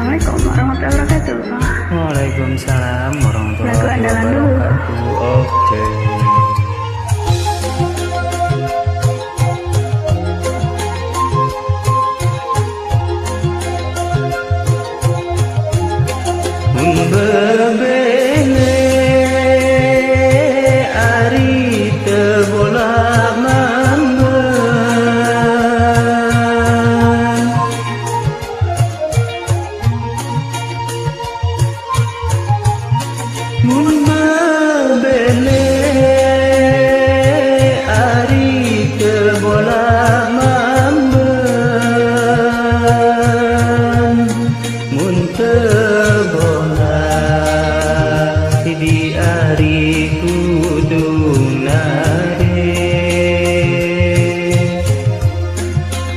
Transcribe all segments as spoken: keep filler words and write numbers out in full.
Assalamualaikum warahmatullahi wabarakatuh. Waalaikumsalam warahmatullahi wabarakatuh. Lagu andalan dulu. Oke. Mun bebele ari teu bola mambeun. Mun bebele ari teu bola mambeun, mun teu bola di ari kudung nare.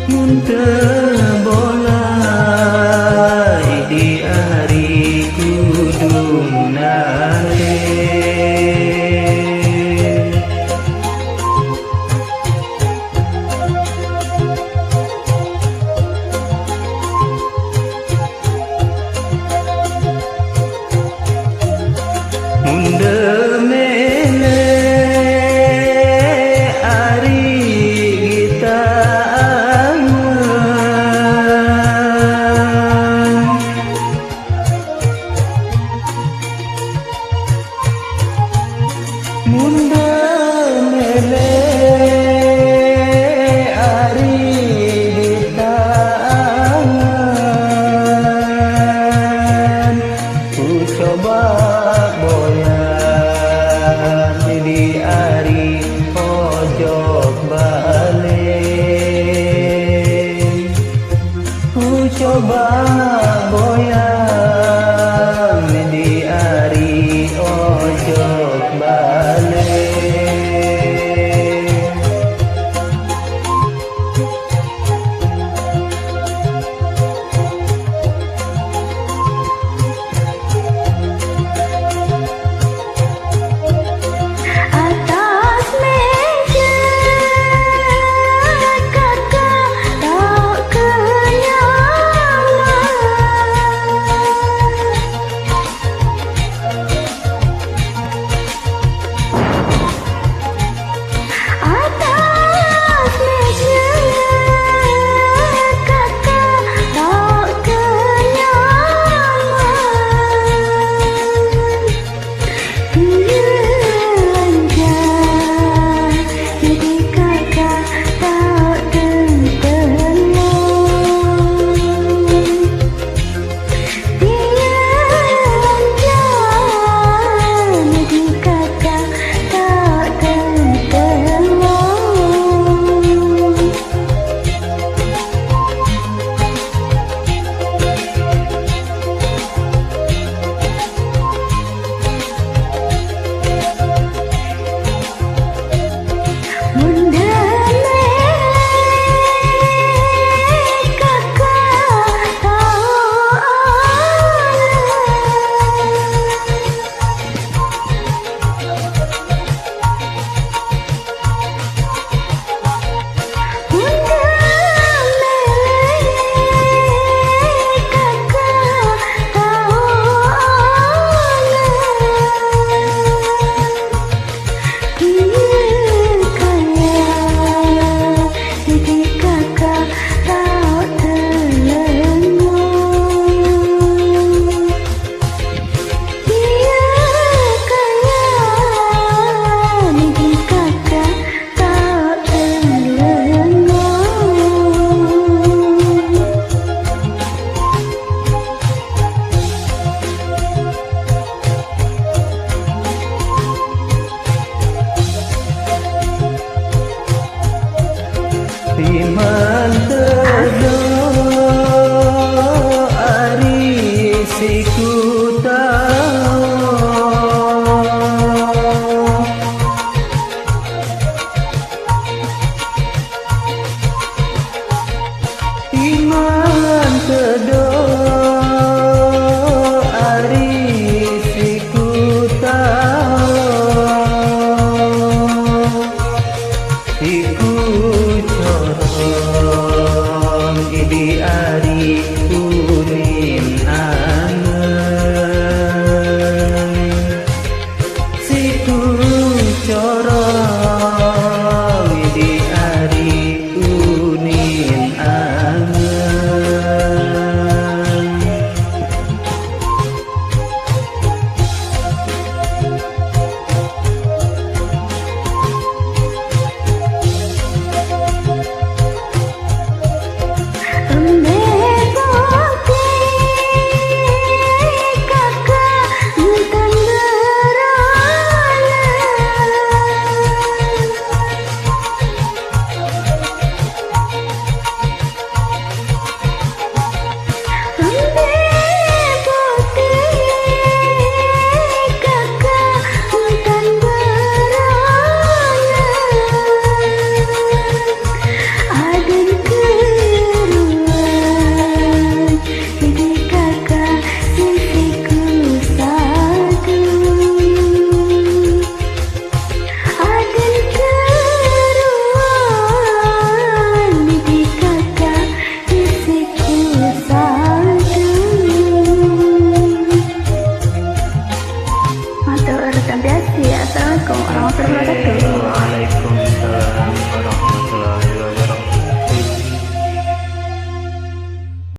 Mun teu bola di ari kudung nare. Mun demele ari gita angeun. Mun demele ari gita angeun. Ku coba boyang di ari ojok bale. Ku coba boyang di ari ojok bale. Atas meja kakak tak kenyaman. Atas meja kakak tak kenyaman. Dia lancar, jadi kakak tak tertolong. Dia lancar, jadi kakak tak tertolong. Iman tedo ari sikutawa. Iman tedo ari sikutawa. Iku corong idi ari kuning Otro bloque.